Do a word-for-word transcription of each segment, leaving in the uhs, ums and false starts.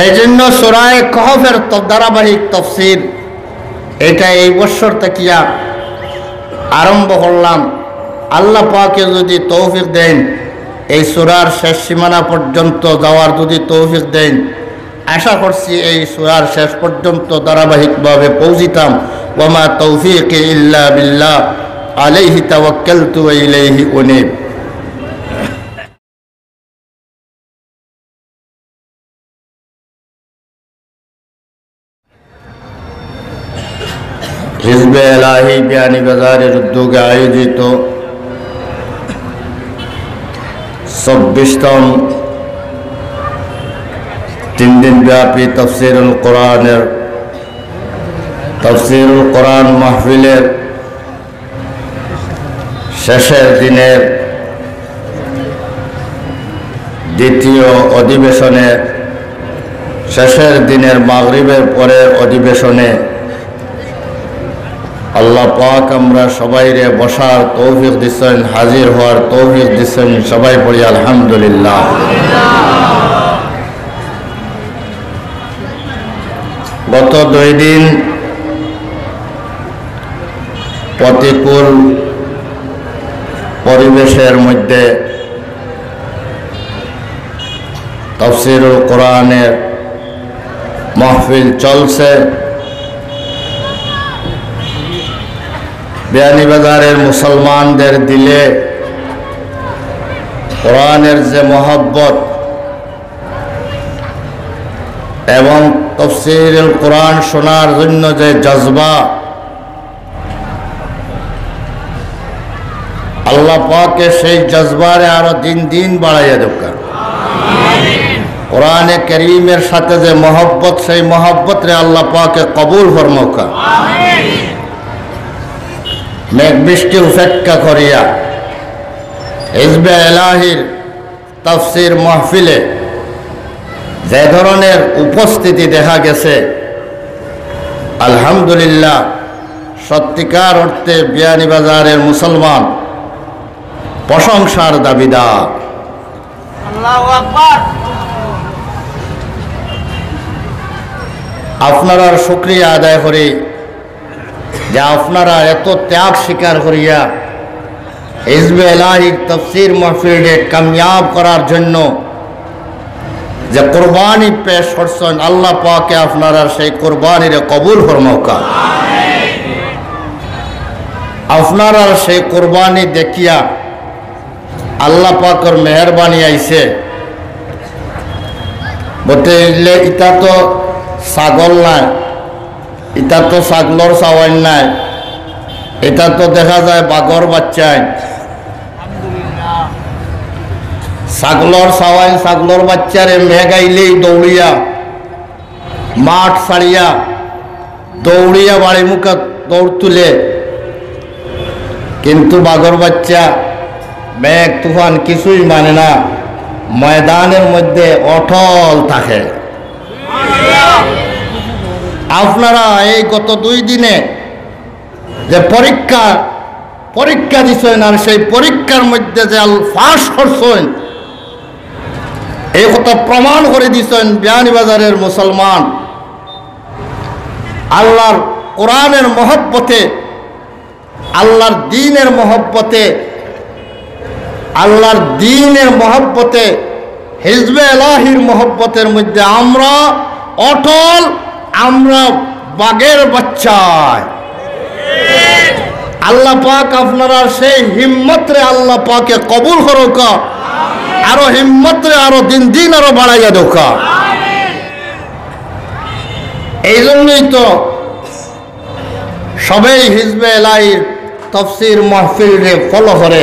এই জন্য সূরায়ে কহফের ত-, ধারাবাহিক তফসির এটা এই বছর থাকিয়া আরম্ভ করলাম। আল্লাহ পাকে যদি তৌফিক দেন, এই সূরার শেষ সীমানা পর্যন্ত যাওয়ার যদি তৌফিক দেন, আশা করছি এই সূরার শেষ পর্যন্ত ধারাবাহিকভাবে পৌঁছিতাম। ওয়া মা তৌফিকি ইল্লা বিল্লাহ, আলাইহি তাওয়াক্কালতু ওয়া ইলাইহি উনীব। হিজবে এলাহি বিয়ানীবাজারের উদ্যোগে আয়োজিত চব্বিশতম তিন দিন ব্যাপী তফসিরুল কোরআনের, তফসিরুল কোরআন মাহফিলের শেষের দিনের দ্বিতীয় অধিবেশনে, শেষের দিনের মাগরিবের পরের অধিবেশনে আল্লাহ পাক আমরা সবাইরে বসার তৌফিক দিছেন, হাজির হওয়ার তৌফিক দিছেন। সবাই পড়ি আলহামদুলিল্লাহ। গত দুই দিন প্রতিকূল পরিবেশের মধ্যে তফসিরুল কোরআনের মাহফিল চলছে। বিয়ানীবাজারের মুসলমানদের দিলে কোরআনের যে মহব্বত এবং তফসিরুল কোরআন শোনার জন্য যে জজবা, আল্লাহ পাকে সেই জজবারে আরো দিন দিন বাড়াইয়া দেউক্কা। কোরআনে করিমের সাথে যে মহব্বত, সেই মহব্বতরে আল্লাহ পাকে কবুল ফরমাউক্কা। মেঘ বৃষ্টি উপেক্ষা করিয়া হিজবে এলাহির তফসির মাহফিলে যে ধরনের উপস্থিতি দেখা গেছে, আলহামদুলিল্লাহ, সত্যিকার অর্থে বিয়ানীবাজারের মুসলমান প্রশংসার দাবিদার। আল্লাহু আকবার। আপনারার শুকরিয়া আদায় করি যে আপনারা এত ত্যাগ স্বীকার করিয়া হিজবে এলাহির তফসির মাহফিলরে কামিয়াব করার জন্য যে কুরবানি পেশ করছেন, আল্লাহ পাকে আপনারার সেই কুরবানিরে কবুল ফরমাউক্কা। আপনারার সেই কুরবানি দেখিয়া আল্লাহ পাকর মেহেরবানি আইছে। বলতে ইতা তো ছাগল নায়, ইতা তো ছাগলর চাওয়াইন নায়, ইতা তো দেখা যায় বাঘর বাচ্চাইন। ছাগলর চাওয়াইন, ছাগলর বাচ্চারে মেঘ আইলেই দৌড়িয়া, মাঠ ছাড়িয়া, দৌড়িয়া বাড়ি মুখা দৌড় তুলে। কিন্তু বাঘর বাচ্চা মেঘ তুফান কিছুই মানে না, ময়দানের মধ্যে অটল থাকে। আপনারা এই গত দুই দিনে যে পরীক্ষা, পরীক্ষা দিছেন, আর সেই পরীক্ষার মধ্যে যে আল পাশ করছেন, এই কথা প্রমাণ করে দিছেন বিয়ানীবাজারের মুসলমান। আল্লাহর কোরআনের মহব্বতে, আল্লাহর দ্বীনের মহব্বতে, আল্লাহর দ্বীনের মহব্বতে, হিজবে এলাহির মহব্বতের মধ্যে আমরা অটল, আমরা বাঘের বাচ্চাইন। আল্লাহ পাক আপনারার সেই হিম্মতরে আল্লাহ পাকে কবুল করউক্কা, আরো হিম্মতরে আরো দিন দিন আরো বাড়াইয়া দেউক্কা। এই জন্যই তো সবেই হিজবে এলাহির তফসির মাহফিলরে follow করে।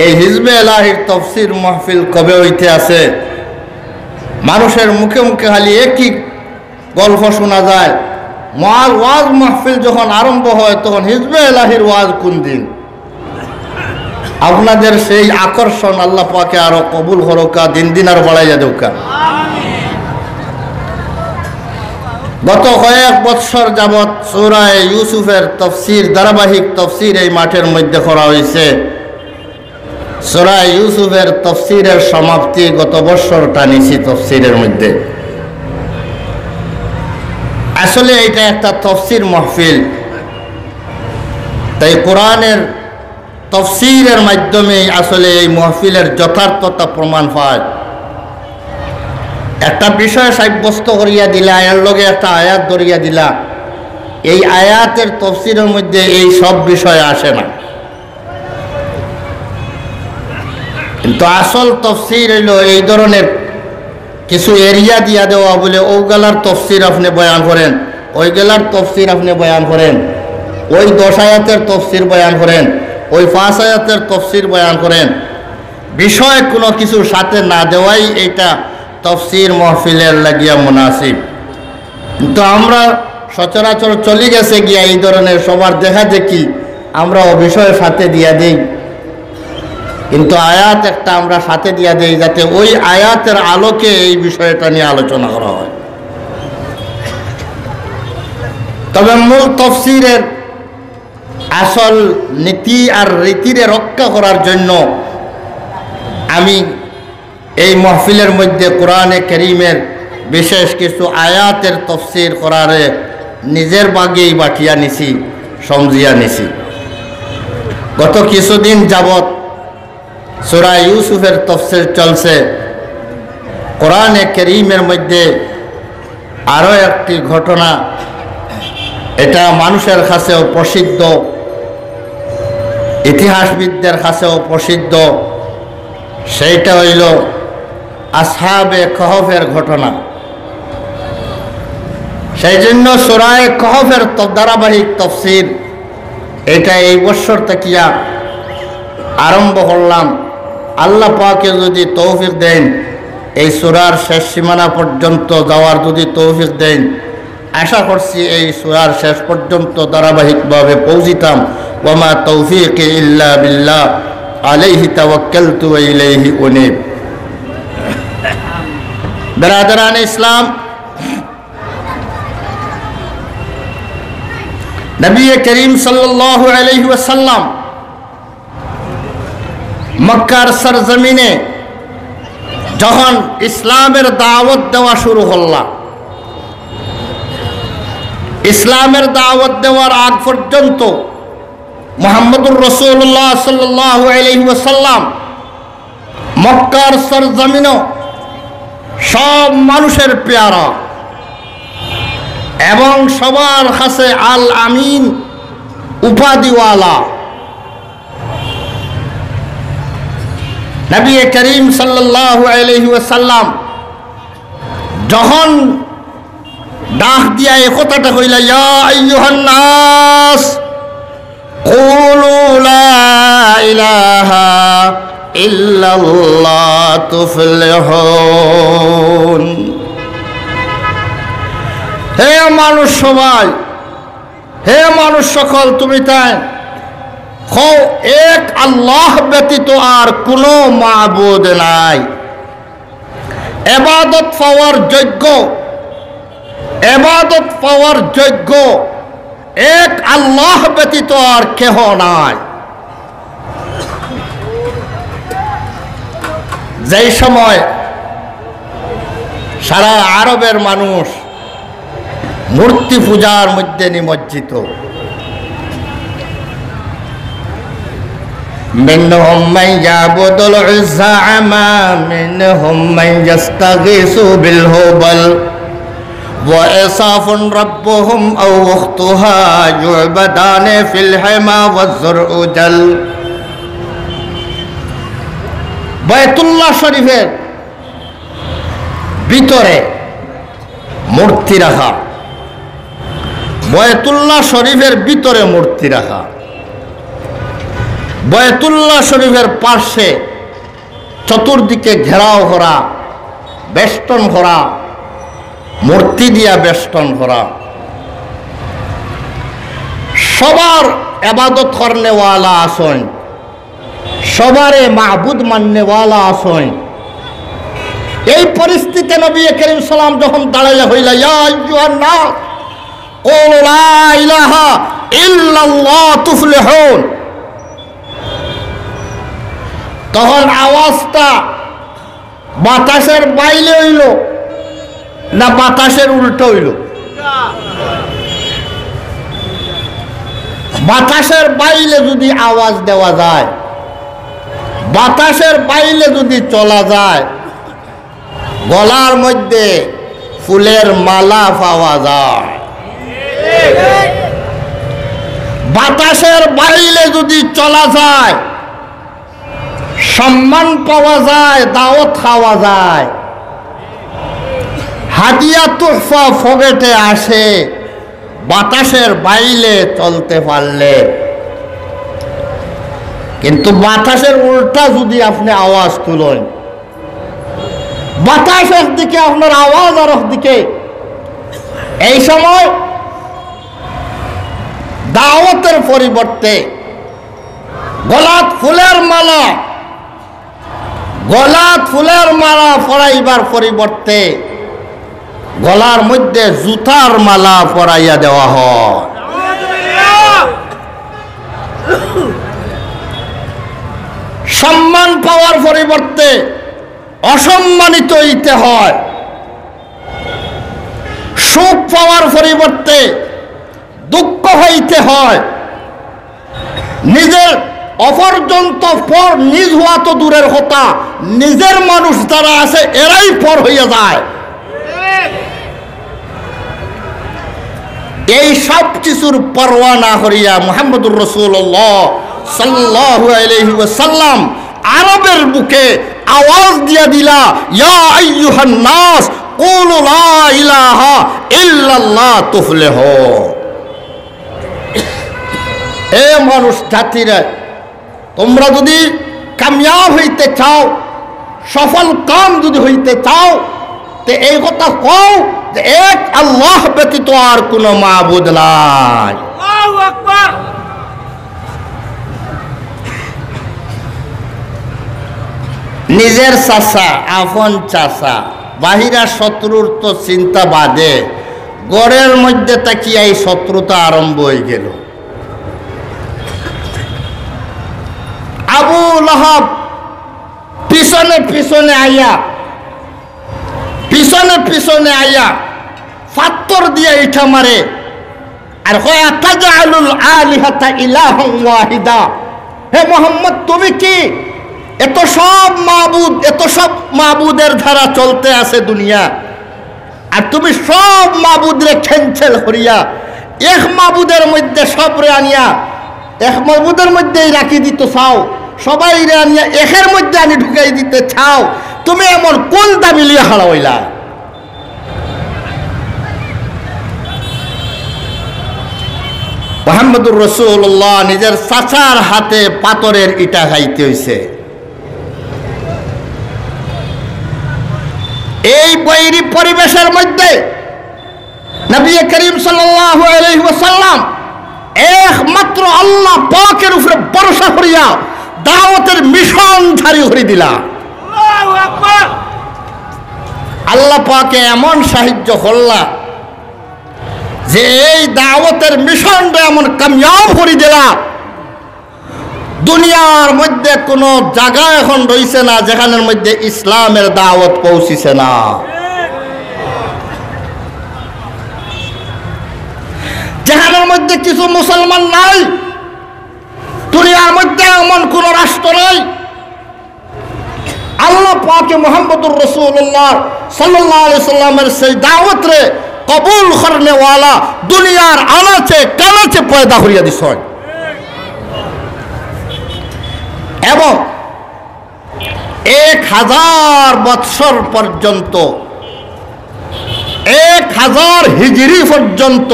এই হিজবে এলাহির তফসির মাহফিল কবে অইতে আছে, মানুষের মুখে মুখে খালি একই গল্প শোনা যায়। ওয়াজ, ওয়াজ মাহফিল যখন আরম্ভ হয়, তখন হিজবে এলাহির ওয়াজ কোন দিন? আপনাদের সেই আকর্ষণ আল্লাহ পাকে আরো কবুল করউক্কা, দিন দিন আরো বাড়াইয়া দেউক্কা। গত কয়েক বৎসর যাবৎ সূরায়ে ইউসুফের তফসির, ধারাবাহিক তফসির এই মাঠের মধ্যে করা হইছে। সূরায়ে ইউসুফের তফসিরের সমাপ্তি গত বৎসর টানিছি তফসিরের মধ্যে। আসলে এটা একটা তফসির মাহফিল, তাই কোরআনের তফসিরের মাধ্যমে আসলে এই মাহফিলের যথার্থতা প্রমাণ পায়। একটা বিষয় সাব্যস্ত করিয়া দিলা, এর লগে একটা আয়াত ধরিয়া দিলা, এই আয়াতের তফসিরের মধ্যে এই সব বিষয় আসে না। কিন্তু আসল তফসির অইলো এই ধরনের কিছু এরিয়া দিয়া দেওয়া, বলে ওগুলার তফসির আপনে বয়ান করেন, ওইগুলার তফসির আপনে বয়ান করেন, ওই দশ আয়াতের তফসির বয়ান করেন, ওই পাঁচ আয়াতের তফসির বয়ান করেন। বিষয় কোনো কিছুর সাথে না দেওয়াই এইটা তফসির মাহফিলের লাগিয়া মুনাসিব। কিন্তু আমরা সচরাচর চলি গেছে গিয়া এই ধরনের সবার দেখা দেখি, আমরা ও বিষয় সাথে দিয়া দেই। কিন্তু আয়াত একটা আমরা সাথে দিয়া দেই, যাতে ওই আয়াতের আলোকে এই বিষয়টা নিয়ে আলোচনা করা হয়। তবে মূল তফসিরের আসল নীতি আর রীতিরে রক্ষা করার জন্য আমি এই মাহফিলের মধ্যে কোরআনে করিমের বিশেষ কিছু আয়াতের তফসির করারে নিজের বাগেই বাটিয়া নিছি, সমঝিয়া নিছি। গত কিছুদিন যাবত সূরা ইউসুফের তফসির চলছে। কোরআনে করিমের মধ্যে আরও একটি ঘটনা, এটা মানুষের কাছেও প্রসিদ্ধ, ইতিহাসবিদদের কাছেও প্রসিদ্ধ, সেইটা অইলো আসহাবে কহফের ঘটনা। সেই জন্য সূরায়ে কহফের ত-, ধারাবাহিক তফসির এটা এই বছর থাকিয়া আরম্ভ করলাম। আল্লাহ পাকে যদি তৌফিক দেন, এই সূরার শেষ সীমানা পর্যন্ত যাওয়ার যদি তৌফিক দেন, আশা করছি এই সূরার শেষ পর্যন্ত ধারাবাহিকভাবে পৌঁছিতাম। ওয়ামা তৌফিকি ইল্লা বিল্লাহ, আলাইহি তাওয়াক্কালতু ওয়া ইলাইহি উনীব। বেরাদরানে ইসলাম, নবী করিম সাল্লাল্লাহু আলাইহি ওয়াসাল্লাম মক্কার সরজমিনে যখন ইসলামের দাওয়াত দেওয়া শুরু করলা, ইসলামের দাওয়াত দেওয়ার আগ পর্যন্ত মুহাম্মদুর রাসূলুল্লাহ সাল্লাল্লাহু আলাইহি ওয়াসাল্লাম মক্কার সরজমিনও সব মানুষের পেয়ারা এবং সবার কাছে আল আমিন উপাধিওয়ালা নবী করিম সাল্লাল্লাহু আলাইহি ওয়াসাল্লাম যখন ডাক দিয়া এই কথাটা কইলা, "ইয়া আইয়ুহান নাস, কুলু লা ইলাহা ইল্লাল্লাহ তুফলিহুন।" হে মানুষ সবাই, হে মানুষ সকল, তুমি তাই কও, এক আল্লাহ ব্যতীত আর কোনো মাবুদ নাই। এবাদত পাওয়ার যোগ্য, এবাদত পাওয়ার যোগ্য এক আল্লাহ ব্যতীত আর কেহ নাই। যেই সময় সারা আরবের মানুষ মূর্তি পূজার মধ্যে নিমজ্জিত। منهم من يعبد العزى ومنهم من يستغيث بالهبل وإساف ربهم أو أختها يعبدان في الحمى والزرع جل। বায়তুল্লাহ শরীফের ভিতরে মূর্তি রাখা, বায়তুল্লাহ শরীফের ভিতরে মূর্তি রাখা, বায়তুল্লাহ শরীফের পার্শ্বে চতুর্দিকে ঘেরাও করা, বেষ্টন করা, মূর্তি দিয়া বেষ্টন করা। সবার এবাদত করনেওয়ালা আছইন, সবারে মাবুদ মাননেওয়ালা আছইন। এই পরিস্থিতিতে নবী করিম সাল্লাম যখন দাঁড়াইয়া কইলা, "ইয়া আইয়ুহান নাস, কুলু লা ইলাহা ইল্লাল্লাহ তুফলিহুন।" তখন আওয়াজটা বাতাসের বাইলে অইলো না বাতাসের উল্টা অইলো? বাতাসের বাইলে যদি আওয়াজ দেওয়া যায়, বাতাসের বাইলে যদি চলা যায়, গলার মধ্যে ফুলের মালা পাওয়া যায়। বাতাসের বাইলে যদি চলা যায়, সম্মান পাওয়া যায়, দাওয়াত খাওয়া যায়, হাদিয়া তোহফা পকেটে আসে, বাতাসের বাইলে চলতে পারলে। কিন্তু বাতাসের উল্টা যদি আপনে আওয়াজ তুলইন, বাতাস একদিকে, আপনার আওয়াজ আরক দিকে, এই সময় দাওয়াতের পরিবর্তে গলাত ফুলের মালা, গলাত ফুলের মালা পরাইবার পরিবর্তে গলার মধ্যে জুতার মালা পরাইয়া দেওয়া হয়। সম্মান পাওয়ার পরিবর্তে অসম্মানিত হইতে হয়, সুখ পাওয়ার পরিবর্তে দুঃখ হইতে হয়। নিজের অপরজন তো পর, নিজ হওয়া তো দূরের কথা, নিজের মানুষ যারা আছে এরাই পর হইয়া যায়। এই সব কিছুর পরোয়া না করিয়া মুহাম্মদুর রাসূলুল্লাহ সাল্লাল্লাহু আলাইহি ওয়াসাল্লাম আরবের বুকে আওয়াজ দিয়া দিলা, "ইয়া আইয়ুহান নাস, কুলু লা ইলাহা ইল্লাল্লাহ তুফলিহু।" এ মানুষ জাতিরা, তোমরা যদি কামিয়াব হইতে চাও, সফল কাম যদি হইতে চাও, তে এই কথা কও যে এক আল্লাহ ব্যতীত আর কোনো মাবুদ নাই। আল্লাহু আকবার। নিজের চাচা, আপন চাচা, বাহিরা শত্রুর তো চিন্তা বাদে, ঘরের মধ্যে থাকিয়া এই শত্রুতা আরম্ভ হয়ে গেল। আবু লাহাব পিছনে পিছনে আইয়া, পিছনে পিছনে আইয়া পাত্থর দিয়া ইটা মারে, আর কয়, "আতাজআলুল আলিহাতা ইলাহান ওয়াহিদা।" হে মোহাম্মদ, তুমি কি এত সব মাবুদ, এত সব মাবুদের ধারা চলতে আছে দুনিয়া, আর তুমি সব মাবুদরে cancel করিয়া এক মাবুদের মধ্যে সবরে আনিয়া, এক মাবুদের মধ্যেই রাখি দিতে চাও, সবাইরে আনিয়া একের মধ্যে আনি ঢুকাই দিতে চাও, তুমি এমন কোন দাবি লইয়া খাড়া হইলা? মোহাম্মদুর রাসূলুল্লাহ নিজের চাচার হাতে পাথরের ইটা খাইতে হইছে। এই বৈরী পরিবেশের মধ্যে নবী করিম সাল্লাল্লাহু আলাইহি ওয়াসাল্লাম একমাত্র আল্লাহ পাকের উপরে ভরসা করিয়া দাওয়াতের মিশন জারি করি দিলা। আল্লাহ পাকে এমন সাহায্য করলা যে এই দাওয়াতের মিশনটা এমন কামিয়াব করি দিলা, দুনিয়ার মধ্যে কোনো জায়গা এখন রইছে না যেখানের মধ্যে ইসলামের দাওয়াত পৌঁছিছে না, যেখানের মধ্যে কিছু মুসলমান নাই। দুনিয়ার মধ্যে এমন কোনো রাষ্ট্র নাই। আল্লাহ পাকে মুহাম্মদুর রাসূলুল্লাহ সাল্লাল্লাহু আলাইহি সাল্লামের সেই দাওয়াতরে কবুল করনেওয়ালা দুনিয়ার আনাচে কানাচে পয়দা করিয়া দিছইন। এবং এক হাজার বৎসর পর্যন্ত, এক হাজার হিজরি পর্যন্ত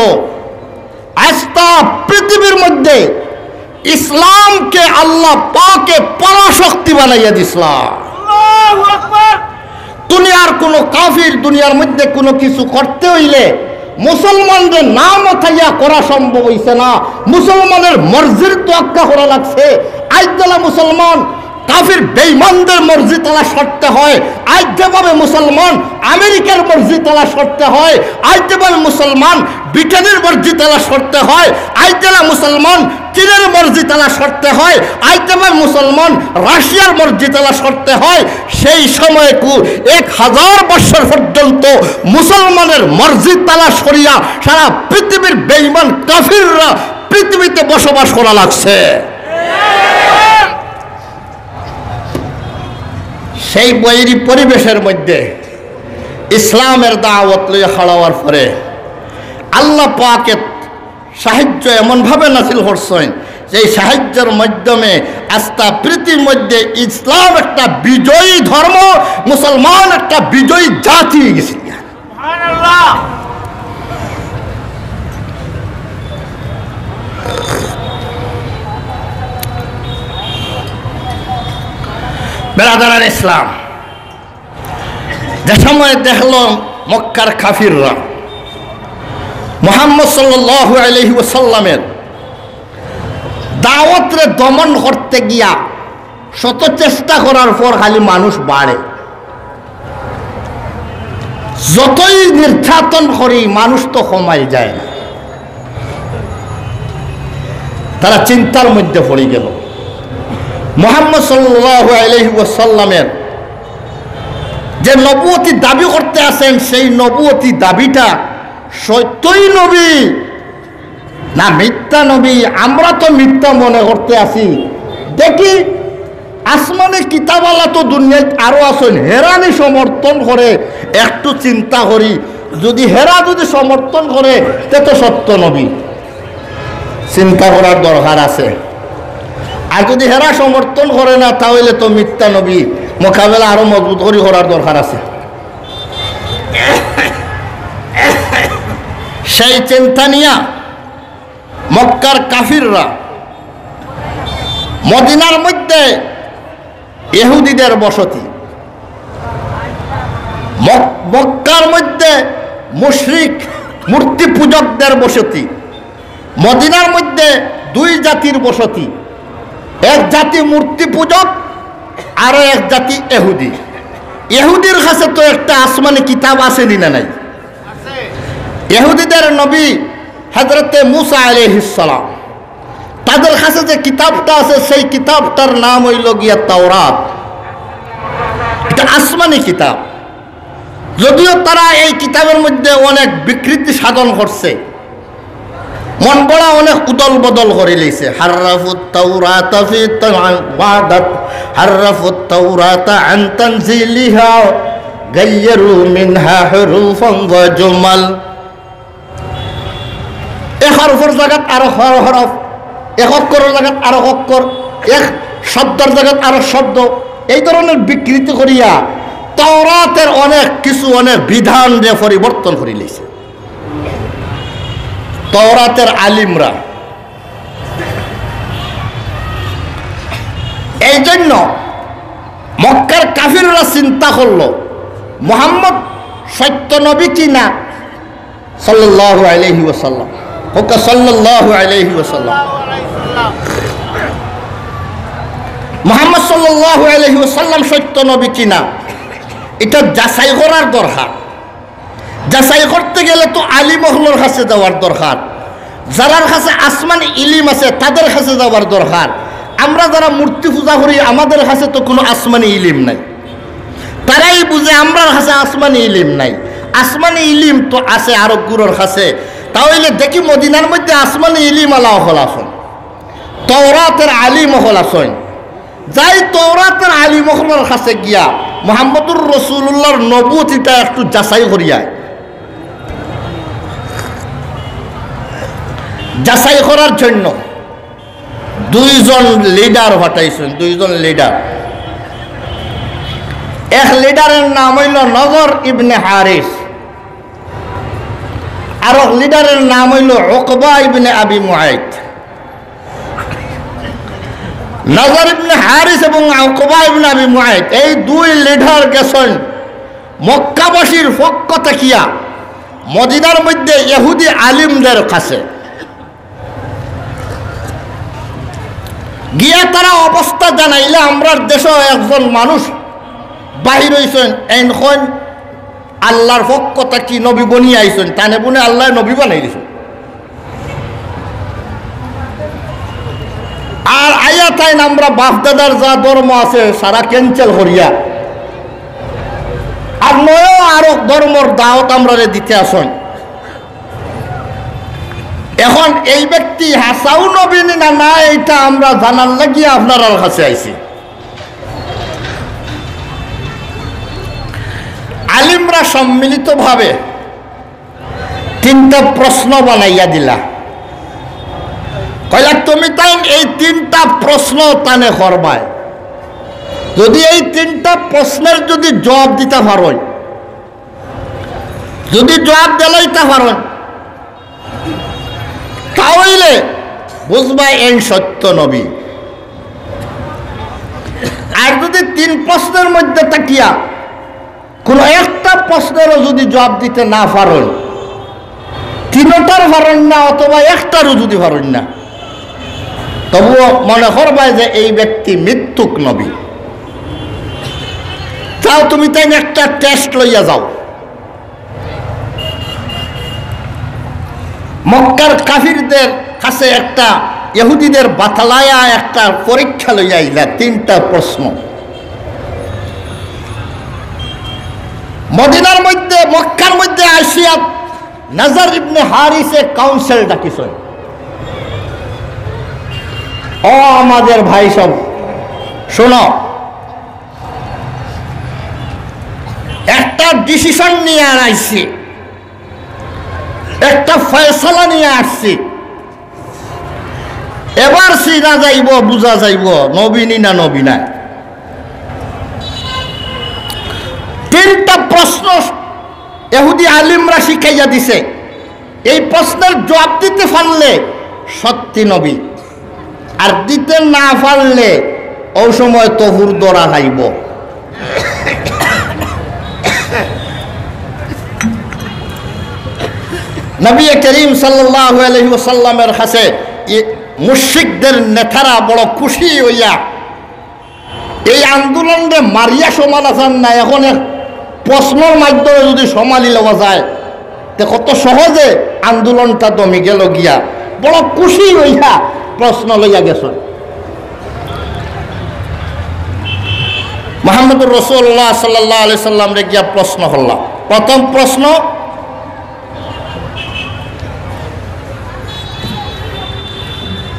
আস্তা পৃথিবীর মধ্যে ইসলামকে আল্লাহ পাকে পরাশক্তি বানাইয়া দিছলা। আল্লাহু আকবার। দুনিয়ার কোনো কাফির দুনিয়ার মধ্যে কোনো কিছু করতে হইলে মুসলমানদের নাম উঠাইয়া করা সম্ভব হইছে না, মুসলমানের মর্জির তোয়াক্কা করা লাগছে। আইজ যারা মুসলমান কাফির বেঈমানদের মর্জি তালাশ করতে হয়। আজ যেভাবে মুসলমান আমেরিকার মর্জি তালাশ করতে হয়, আজ যেভাবে মুসলমান ব্রিটেনের মর্জি তালাশ করতে হয়, আজ যেভাবে মুসলমান চীনের মর্জি তালাশ করতে হয়, আজ যেভাবে মুসলমান রাশিয়ার মর্জি তালাশ করতে হয়, সেই সময়কু এক হাজার বৎসর পর্যন্ত মুসলমানের মর্জি তালাশ করিয়া সারা পৃথিবীর বেঈমান কাফিররা পৃথিবীতে বসবাস করা লাগছে। সেই বৈরী পরিবেশের মধ্যে ইসলামের দাওয়াত লইয়া খাড়াওয়ার পরে আল্লাহ পাকে সাহায্য এমনভাবে নাজিল করছেন, যে এই সাহায্যের মাধ্যমে আস্তা পৃথিবীর মধ্যে ইসলাম একটা বিজয়ী ধর্ম, মুসলমান একটা বিজয়ী জাতি হয়ে গেছে। বেরাদারান ইসলাম, যে সময় দেখলো মক্কার কাফিররা মুহাম্মদ সাল্লাল্লাহু আলাইহি ওয়াসাল্লামের দাওয়াতরে দমন করতে গিয়া শত চেষ্টা করার পর খালি মানুষ বাড়ে, যতই নির্যাতন করি মানুষ তো কমাই যায় না। তারা চিন্তার মধ্যে পড়ি গেল। মুহাম্মদ সাল্লাল্লাহু আলাইহি ওয়াসাল্লামের যে নবুয়তি দাবি করতে আছেন, সেই নবুয়তি দাবিটা সত্যই নবী না মিথ্যা নবী? আমরা তো মিথ্যা মনে করতে আছি। দেখি, আসমানে কিতাবআলা তো দুনিয়াত আরো আছেন, হেরা নি সমর্থন করে, একটু চিন্তা করি, যদি হেরা যদি সমর্থন করে, তে তো সত্য নবী। চিন্তা করার দরকার আছে। আর যদি হেরা সমর্থন করে না, তাহলে তো মিথ্যা নবী। মোকাবেলা আরো মজবুত করি করার দরকার আছে। সেই চিন্তা নিয়া মক্কার কাফিররা, মদিনার মধ্যে ইহুদিদের বসতি, মক-, মক্কার মধ্যে মুশরিক মূর্তি পূজকদের বসতি, মদিনার মধ্যে দুই জাতির বসতি, এক জাতি মূর্তি পূজক, আরো এক জাতি ইহুদি। ইহুদির কাছে তো একটা আসমানি কিতাব আছে নি না নাই? ইহুদিদের নবী হযরতে মুসা আলাইহিস সালাম, তাদের কাছে যে কিতাবটা আছে, সেই কিতাবটার নাম হইল গিয়া তাওরাত। এটা আসমানি কিতাব। যদিও তারা এই কিতাবের মধ্যে অনেক বিকৃতি সাধন করছে, মন বড়া অনেক উদল বদল করে লইছে। হাররাফুত তাওরাতা ফি তা-, ওয়াদাত, হাররাফুত তাওরাতা আন তানজিলিহা, গায়্যারু মিনহা হুরুফান ওয়া জুমাল। এক হরফর জাগাত আরো হর-, হরফ, এক অক্ষরর জাগাত আরো অক্ষর, এক শব্দর জাগাত আরো শব্দ, এই ধরনের বিকৃতি করিয়া তাওরাতের অনেক কিছু, অনেক বিধানরে পরিবর্তন করি লইছে তাওরাতের আলিমরা। এই জন্য মক্কার কাফিররা চিন্তা করলো, মোহাম্মদ সত্য নবী কি না? সাল্লাল্লাহু আলাইহি ওয়াসাল্লাম। হোক সাল্লাল্লাহু আলাইহি ওয়াসাল্লাম। মোহাম্মদ সাল্লাল্লাহু আলাইহি ওয়াসাল্লাম সত্য নবী কি না, এটা যাচাই করার দরকার। যাচাই করতে গেলে তো আলিম অকলর কাছে যাওয়ার দরকার, যারার কাছে আসমানি ইলিম আছে তাদের কাছে যাওয়ার দরকার। আমরা যারা মূর্তি পূজা করি, আমাদের কাছে তো কোনো আসমানি ইলিম নাই। তারাই বুঝে, আমরার কাছে আসমানি ইলিম নাই। আসমানি ইলিম তো আছে আরবগুলোর কাছে। তাহলে দেখি মদিনার মধ্যে আসমানি ইলিম আলা অকল আছইন, তওরাতের আলিম অকল আছইন। যাই তওরাতের আলিম অকলর কাছে গিয়া মোহাম্মদুর রাসূলুল্লাহর নবুয়তিটা একটু যাচাই করিয়া, যাচাই করার জন্য দুইজন লিডার পাঠাইছইন, দুইজন লিডার। এক লিডারের নাম হইল নজর ইবনে হারিস, আর এক লিডারের নাম হইল উকবা ইবনে আবি মুআইত। নজর ইবনে হারিস এবং উকবা ইবনে আবি মুআইত, এই দুই লিডার গেছইন মক্কাবাসীর পক্ষ থাকিয়া মদিনার মধ্যে ইহুদি আলিমদের কাছে। গিয়া তারা অবস্থা জানাইলা, আমরার দেশো একজন মানুষ বাহির অইছইন, এইন কইন আল্লার পক্ষ থাকি নবী বনিয়া আইছইন, তানে বুনে আল্লায় নবী বানাই দিছইন। আর আইয়া তাইন আমরা বাপদাদার যা ধর্ম আছে সারা cancel করিয়া আর নয়া আরক ধর্মর দাওয়াত আমরারে দিতে আছইন। এখন এই ব্যক্তি হাছাউ নবী নি না, না, এইটা আমরা জানার লাগিয়া আপনারার কাছে আইছি। আলিমরা সম্মিলিতভাবে তিনটা প্রশ্ন বানাইয়া দিলা, কইলা, "তুমি তাইন এই তিনটা প্রশ্ন তানে করবায়, যদি এই তিনটা প্রশ্নের যদি জবাব দিতা পারইন, যদি জবাব দিলাইতা পারইন, তা অইলে বুঝবায় এইন সত্য নবী। আর যদি তিন প্রশ্নের মধ্যে থাকিয়া কুনু একটা প্রশ্নেরও যদি জবাব দিতে না পারইন, তিনোটার পারইন না অথবা একটারও যদি পারইন না, তবুও মনে করবায় যে এই ব্যক্তি মিথ্যুক নবী। যাও, তুমি তাইন একটা test লইয়া যাও।" মক্কার কাফিরদের কাছে একটা, ইহুদিদের বাতালায়া একটা পরীক্ষা লইয়া আইলা, তিনটা প্রশ্ন। মদিনার মধ্যে, মক্কার মধ্যে আসিয়া নাজার ইবনে হারিসে council ডাকিছইন, "ও আমাদের ভাই সব, শুনো, একটা decision নিয়া আইছি, একটা ফয়সালা নিয়া আসছি, এবার চিনা যাইবো, বুঝা যাইবো নবী নি না নবী নায়।" তিনটা প্রশ্ন ইহুদি আলিমরা শিখাইয়া দিছে, এই প্রশ্নের জবাব দিতে পারলে সত্যি নবী, আর দিতে না পারলে অউ সময় তফুর ধরা খাইবো। নবী করিম সাল্লাল্লাহু আলাইহি ওয়াসাল্লামের কাছে ই মুশরিকদের নেতারা বড় খুশি অইয়া এই আন্দোলনরে মারিয়া সমালা যার না, এখন এক প্রশ্নর মাধ্যমে যদি সমালি লওয়া যায়, তে কত সহজে আন্দোলনটা দমি গেল গিয়া। বড় খুশি অইয়া প্রশ্ন লইয়া গেছইন। মুহাম্মদুর রাসূলুল্লাহ সাল্লাল্লাহু আলাইহি সাল্লামরে গিয়া প্রশ্ন করলা। প্রথম প্রশ্ন,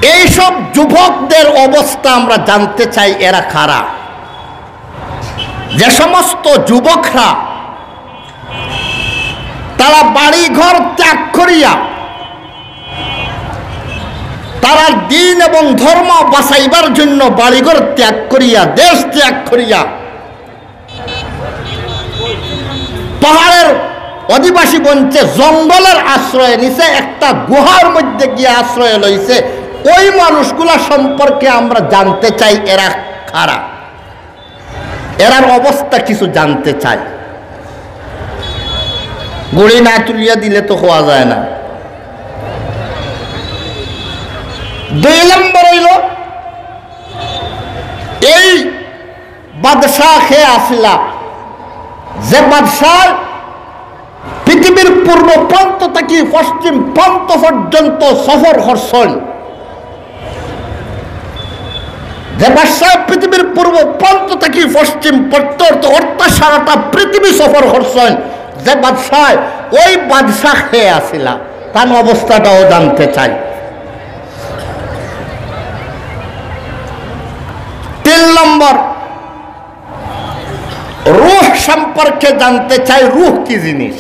এইসব যুবকদের অবস্থা আমরা জানতে চাই, এরা কারা? যে সমস্ত যুবকরা তারা বাড়িঘর ত্যাগ করিয়া, তারা দ্বীন এবং ধর্ম বাঁচাইবার জন্য বাড়িঘর ত্যাগ করিয়া, দেশ ত্যাগ করিয়া, পাহাড়ের অধিবাসী বনছে, জঙ্গলের আশ্রয় নিছে, একটা গুহার মধ্যে গিয়া আশ্রয় লইছে, ওই মানুষগুলা সম্পর্কে আমরা জানতে চাই এরা কারা, এরার অবস্থা কিছু জানতে চাই। ঘুড়ি না তুলিয়া দিলে তো কওয়া যায় না। দুই নম্বর অইল, এই বাদশাহ কে আছিলা, যে বাদশাহ পৃথিবীর পূর্ব প্রান্ত থাকি পশ্চিম প্রান্ত পর্যন্ত সফর করছইন, যে বাদশাহ পৃথিবীর পূর্ব প্রান্ত থাকি পশ্চিম প্রান্ত অর্থাৎ সারাটা পৃথিবী সফর করছইন, যে বাদশাহ, ওই বাদশাহ কে আছিলা, তার অবস্থাটাও জানতে চাই। তিন নম্বর, রূহ সম্পর্কে জানতে চাই, রূহ কি জিনিস?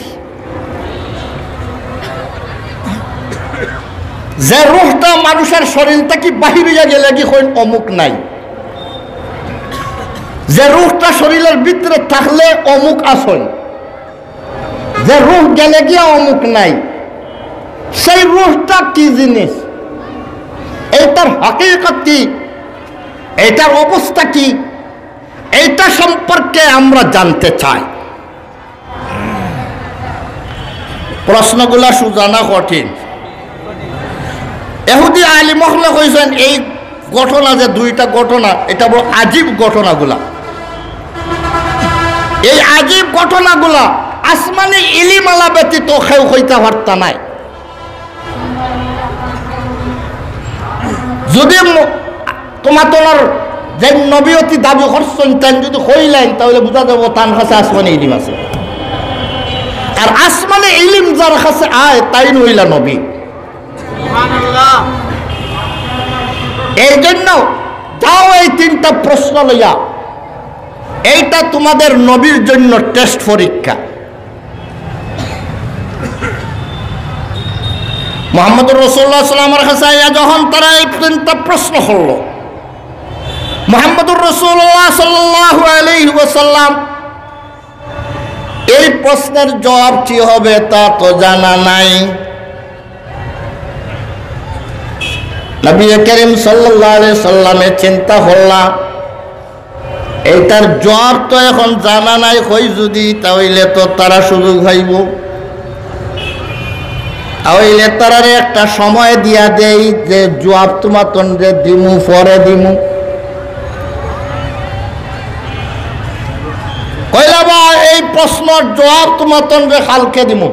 যে রূহটা মানুষের শরীর থাকি বাহির অইয়া গেলে কি কইন অমুক নাই, যে রূহটা শরীরের ভিতরে থাকলে অমুক আছইন, যে রূহ গেলে গিয়া অমুক নাই, সেই রূহটা কি জিনিস, এইটার হাকিকত কি, এইটার অবস্থা কি, এইটা সম্পর্কে আমরা জানতে চাই। প্রশ্নগুলা সুজা না কঠিন? এহুদি আলিম অকলে কইছইন, এই ঘটনা, যে দুইটা ঘটনা, এটা বড় আজীব ঘটনাগুলা। এই আজীব ঘটনাগুলা আসমানি ইলিম আলা ব্যতীত কেউ কইতা পারতা নায়। যদি ম-, তোমাতনর যে নবী অতি দাবি করছইন, তাইন যদি কইলাইন, তাইলে বুঝা যাইবো তান কাছে আসমানি ইলিম আছে। আর আসমানি ইলিম যার কাছে আয়, তাইন অইলা নবী। এই জন্য যাও, এই তিনটা প্রশ্ন লইয়া, এইটা তোমাদের নবীর জন্য টেস্ট পরীক্ষা। মোহাম্মদুর রাসূলুল্লাহ সাল্লাল্লাহু আলাইহি ওয়াসাল্লামের কাছে আইয়া যখন তারা এই তিনটা প্রশ্ন করলো, মোহাম্মদুর রাসূলুল্লাহ সাল্লাল্লাহু আলাইহি ওয়াসাল্লাম এই প্রশ্নের জবাব কি হবে তা তো জানা নাই। নবী করিম সাল্লাল্লাহু আলাইহি সাল্লামে চিন্তা করলা, এইটার জবাব তো এখন জানা নাই, কই যদি, তাইলে তো তারা সুযোগ পাইবো। তাইলে তারারে একটা সময় দিয়া দেই যে জবাব তোমাতনরে দিমু, পরে দিমু। কইলা, "বা, এই প্রশ্নর জবাব তোমাতনরে কালকে দিমু।"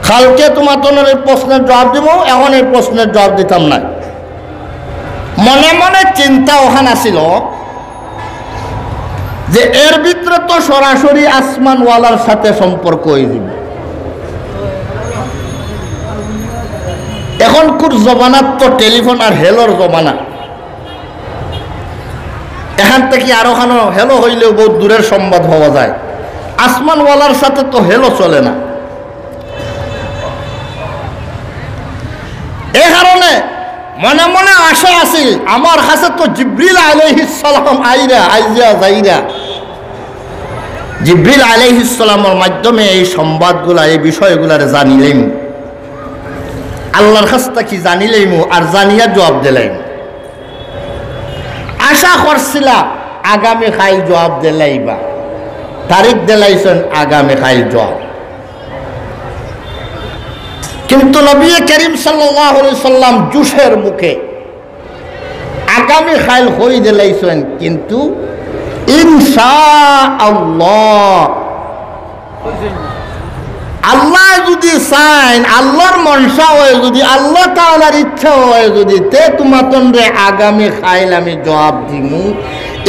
কালকে তোমাতনর এই প্রশ্নের জবাব দিমু, এখন এই প্রশ্নের জবাব দিতাম না। মনে মনে চিন্তা অখান আছিল যে এর ভিতরে তো সরাসরি আসমানওয়ালার সাথে সম্পর্ক অইযিবো। এখনকুর জমানাত তো টেলিফোন আর হ্যালোর জমানা। এখান থাকি আরো খানো হ্যালো অইলেও বউত দূরের সংবাদ পাওয়া যায়। আসমানওয়ালার সাথে তো হ্যালো চলে না। এই কারণে মনে মনে আশা আছিল, আমার কাছে তো জিব্রিল আলাইহিস সালাম আইরা, আইয়া যাইরা। জিব্রিল আলাইহিস সালামর মাধ্যমে এই সংবাদগুলা, এই বিষয়গুলারে জানিলাইমু। আল্লাহর কাছ থাকি জানিলাইমু আর জানিয়া জবাব দিলাইমু। আশা করছিলা আগামী কাইল জবাব দিলাইবা, তারিখ দিলাইছইন আগামী কাইল জবাব। কিন্তু নবী করিম সাল্লাল্লাহু আলাইহি সাল্লাম জোশের মুখে আগামী কাইল কই দিলাইছইন, কিন্তু ইনশাআল্লাহ, আল্লায় যুদি চাইন, আল্লার মনশা অয় যুদি, আল্লাহ তাআলার ইচ্ছা অয় যুদি, তে তোমাতনরে আগামী কাইল আমি জবাব দিমু।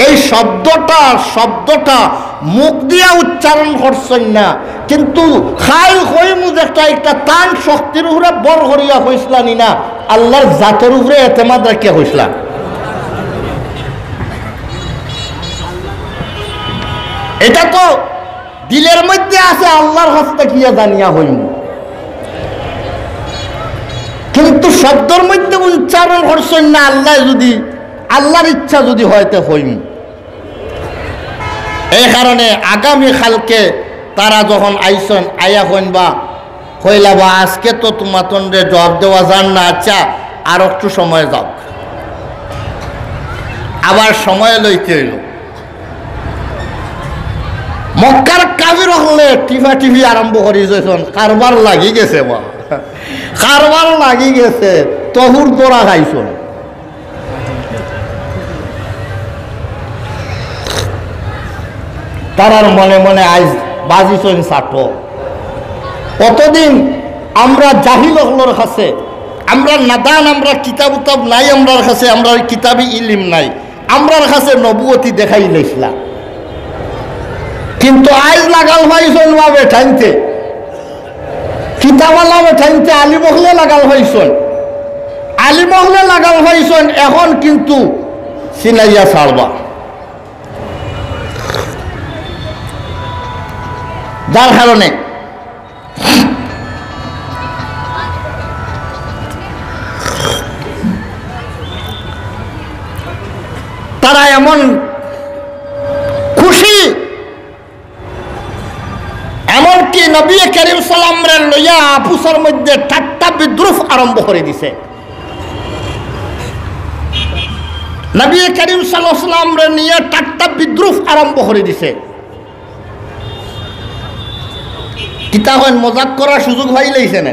এই শব্দটা, শব্দটা মুখ দিয়া উচ্চারণ করছইন না, কিন্তু কাইল কইমু যে একটা, একটা তান শক্তির উপরে ভর করিয়া কইছলা নি না, আল্লার জাতর উপরে এতেমাদ রাখিয়া কইছলা। এটা তো দিলের মধ্যে আছে, আল্লার কাছ থাকি জানিয়া কইমু। কিন্তু শব্দর মধ্যে উচ্চারণ করছইন না, আল্লায় যুদি, আল্লার ইচ্ছা যুদি অয় তে কইমু। এই কারণে আগামী কাইলকে তারা যখন আইছইন, আইয়া কইন বা, কইলা বা, আজকে তো তোমাতনরে জবাব দেওয়া যার না, আচ্ছা, আর একটু সময় যাউক, আবার সময় লইতে অইলো। মক্কার কাফির অকলে টিফাটিফি আরম্ভ করি দিছইন, কারবার লাগি গেছে বা, কারবার লাগি গেছে, তহুর দরা খাইছইন। তারার মনে মনে আইজ বাজিছইন চাটো। অতদিন আমরা জাহিল অকলর কাছে, আমরা নাদান, আমরা কিতাব উতাব নাই আমরার কাছে, আমরার কিতাবি ইলিম নাই, আমরার কাছে নবুয়তি দেখাইলাইছলা। কিন্তু আইজ লাগাল পাইছইন বা বেটাইন্তে, কিতাবআলা বেটাইন্তে আলিম অকলে লাগাল পাইছইন, আলিম অকলে লাগাল পাইছইন, এখন কিন্তু চিনাইয়া ছাড়বা। যার কারণে তারা এমন খুশি, এমনকি নবী করিম সাল্লামরে লইয়া আপুসর মধ্যে ঠাট্টা বিদ্রুপ আরম্ভ করি দিছে। নবী করিম সাল্লাল্লাহু আলাইহি ওয়াসাল্লামরে নিয়া ঠাট্টা বিদ্রুপ আরম্ভ করি দিছে। কিতা কইন, মজাক করার সুযোগ পাইলাইছে না?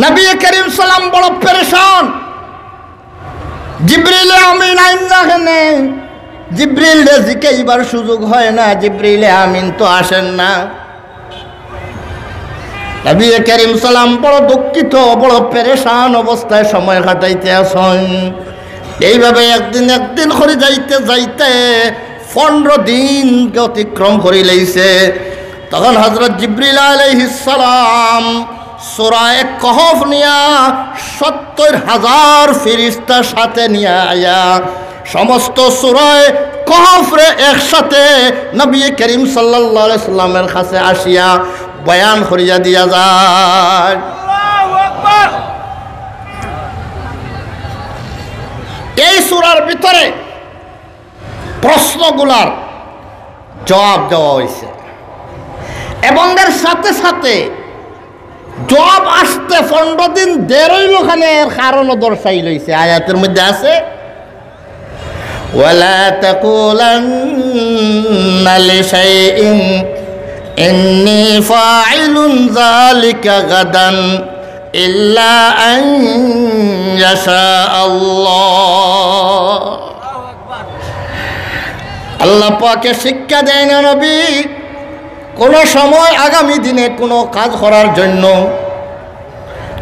নবী করিম সাল্লাম বড় পেরেশান। জিবরিল আমিন আইন না কেনে? জিবরিলরে জিকাইবার সুযোগ হয় না, জিবরিল আমিন তো আসেন না। নবী করিম সাল্লাম বড় দুঃখিত, বড় পেরেশান অবস্থায় সময় কাটাইতে আছইন। এইভাবে একদিন একদিন করি যাইতে যাইতে পনেরো দিন অতিক্রম করি লইছে। তখন হযরত জিবরিল আলাইহিস সালাম সূরায়ে কহফ নিয়া সত্তর হাজার ফিরিস্তা সাথে নিয়া আইয়া সমস্ত সূরায়ে কহফরে একসাথে নবী করিম সাল্লাল্লাহু আলাইহি সাল্লামের কাছে আসিয়া বয়ান করিয়া দিয়া যায়। এই সূরার ভিতরে প্রশ্নগুলার জবাব দেওয়া হইছে এবং এর সাথে সাথে জবাব আসতে পনেরো দিন দের অইলো কেনে, এর কারণও দর্শাই লইছে। আয়াতের মধ্যে আছে, "ওয়ালা তাকুলান্না লিশাইইন ইন্নী ফাইলুন যালিকা গাদান ইল্লা আন ইয়াশা আল্লাহ।" আল্লাহ পাকে শিক্ষা দেয় না নবী, কোনো সময় আগামী দিনে কোনো কাজ করার জন্য,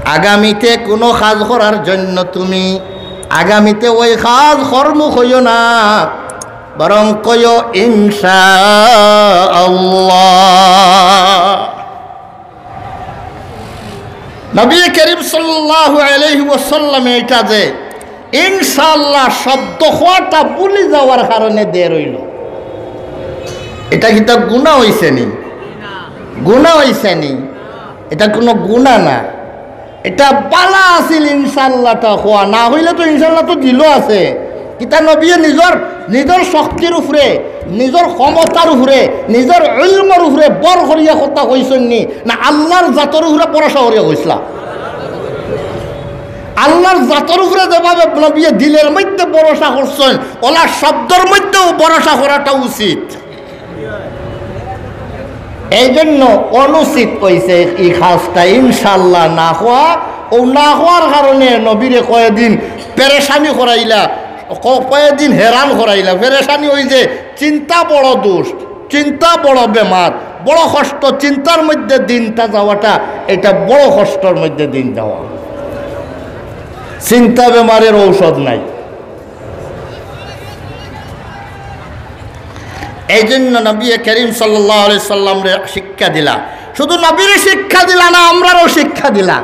আগামীতে কোনো কাজ করার জন্য তুমি আগামীতে ওই কাজ কর্ম কইও না, বরং কইও ইনশা আল্লাহ। নবী করিম সাল্লাল্লাহু আলাইহি ওয়াসাল্লামে এটা যে ইনশাআল্লাহ শব্দ কওয়াটা ভুলি যাওয়ার কারণে দের অইলো, এটা কিতা গুনাহ অইছে নি? গুনাহ অইছে নি? এটা কোনো গুনাহ না। এটা বালা আছিল ইনশাআল্লাহটা কওয়া, না অইলে তো ইনশাআল্লাহ তো দিলো আছে। কিতা নবীয়ে নিজর, নিজর শক্তির উপরে, নিজর ক্ষমতার উপরে, নিজর ইলমর উপরে ভর করিয়া কথা কইছইন নি, না আল্লাহর জাতর উপরে ভরসা করিয়া কইছলা? আল্লাহর জাতর উপরে যেভাবে নবীয়ে দিলের মধ্যে ভরসা করছইন, অলা শব্দর মধ্যেও ভরসা করাটা উচিত। এই জন্য অনুচিত অইছে ই কাজটা ইনশাআল্লাহ না কওয়া। ও না কওয়ার কারণে নবীরে কয়দিন পেরেশানি করাইলা, ক-, কয়দিন হেরান করাইলা। পেরেশানি অই যে চিন্তা বড় দোষ, চিন্তা বড় বেমার, বড় কষ্ট। চিন্তার মধ্যে দিনটা যাওয়াটা, এটা বড় কষ্টর মধ্যে দিন যাওয়া। চিন্তা বেমারের ঔষধ নাই। এই জন্য নবী করিম সাল্লাল্লাহু আলাইহি সাল্লামরে শিক্ষা দিলা, শুধু নবীরে শিক্ষা দিলা না, আমরারও শিক্ষা দিলা।